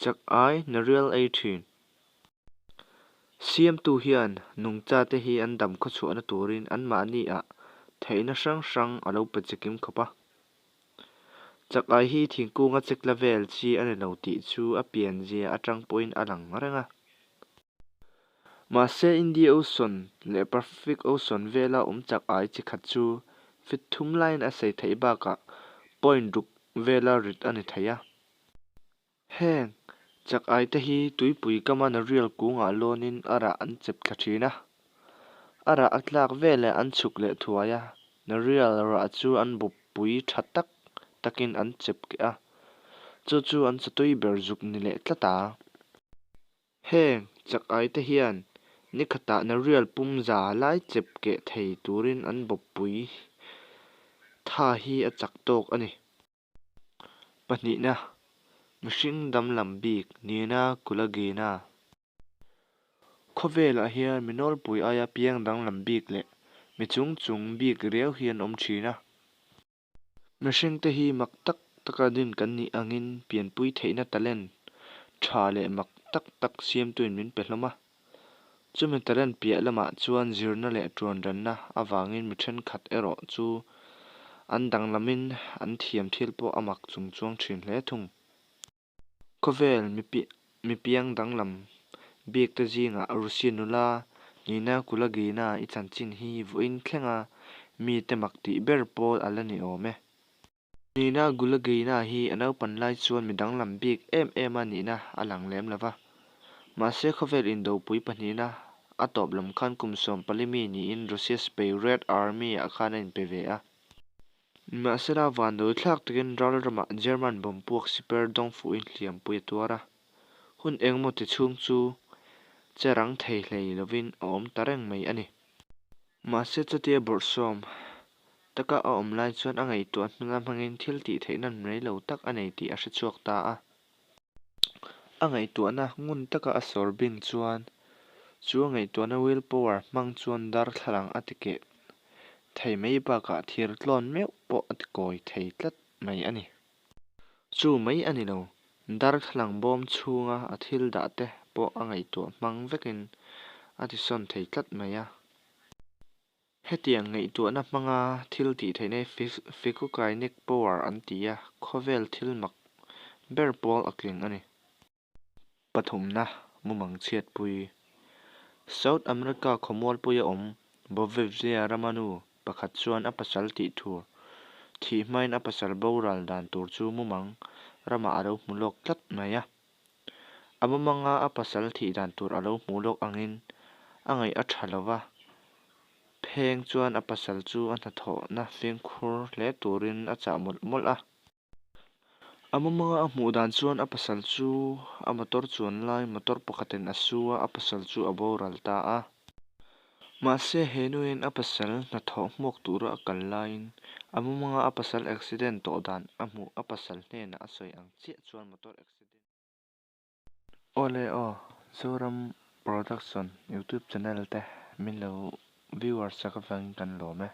Chak ai narial ei thin. Siamtu hian nungchate hi an dam khawchhuahna turin anmahni-ah theihna hrang hrang a lo pe chikim khawp a. Chak ai hi thingkunga chekla vel chi a ni lo tih chu a pianzia atang pawhin a lang reng a. Mahse India Ocean leh Pacific Ocean vela awm chak ai chi khat chu feet thum laiin a sei theih bakah point ruk vela rit a ni thei a. Heng chak ai te hi tuipui kama narial kungah lawnin a rah an chep thla thin a. A rah a tlak veleh an chhuk leh thuai a, narial rah chu an bawppui tha tak takin an chep keh a, chu chu an chawtui ber zuk ni leh tlat a. Heng chak ai te hian ni khatah narial pum za lai chep keh thei turin an bawppui tha hi a chak tawk a ni. Pahnihna, mihring damlam bik Nina Kulagina. Khawvelah hian mi nawlpui aia piang danglam bik leh mi chung chung bik riau hi an awm thin a. Mihringte hi mak tak taka din kan nih angin pianpui theihna talent tha leh mak tak tak siamtuin min pe hlawm a. Chumi talent piah lamah chuan zirna leh tuanranna avangin mi thenkhat erawh chu an danglamin an thiam thil pawh a mak chung chuang thin hle thung. Khawvel mi piang danglam bik te zingah Russia nula Nina Kulagina i chanchin hi vawiin thlenga mite mak tih ber pawl a la ni awm e. Nina Gulagina hi a naupan lai chuan mi danglam bik em em a nihna a lang lem lo va. Mahse khawvel indopui pahnihna a tawp lam khan kum 14 mi niin Russia Sipai Red Army ah khan a inpe ve a. Nimahsela vandawi thlak takin ral ramah German bomb puak siper dawng fuhin hliampui a tuar a. Hun engemaw ti chhung chu che rang thei hlei lovin a awm ta reng mai a ni. Mahse chutia bawrhsawm taka a awm lai chuan a ngaihtuah hnuna hmangin thil tih theihna mai lo tak a nei tih a hre chhuak ta a. A ngaihtuahna ngun taka a sawr bing chuan chu a ngaihtuahna will power hmang chuan darthlalang a ti keh thei mai bakah thir tlawn meuh pawh a ti kawi thei tlat mai a ni. Chu mai a ni lo, darthlalang bawm chhunga a thil dah te pawh a ngaihtuah hmang vekin a ti sawn thei tlat mai a. Hetiang ngaihtuahna hmanga thil tih theihna hi Psychokinetic power an ti a, khawvel thil mak ber pawl a tling a ni. Pathumna, mumang chhiatpui. South America khawmualpuia awm Bovivia rama nu pakhat chuan a pasal tih tur thih hmain a pasal boral dan tur chu mumang ramah a lo hmu lawk tlat mai a. A mumanga a pasal thih dan tur a lo hmuh lawk angin a ngaih a tha lo va, pheng chuan a pasal chu a hnathawhna fimkhur hle turin a chah mawlh mawlh a. A mumanga a hmuh dan chuan a pasal chu a motor chuan lai motor pakhatin a su a, a pasal chu a boral ta a. Mahse he nuin a pasal hnathawh hmuak tura a kal laiin a mumanga a pasal accident tawh dan a hmuh a pasal hnenah a sawi ang chiah chuan motor accident Awle aw, Zoram Production YouTube channel te min lo viewer sak avangin kan lawm e.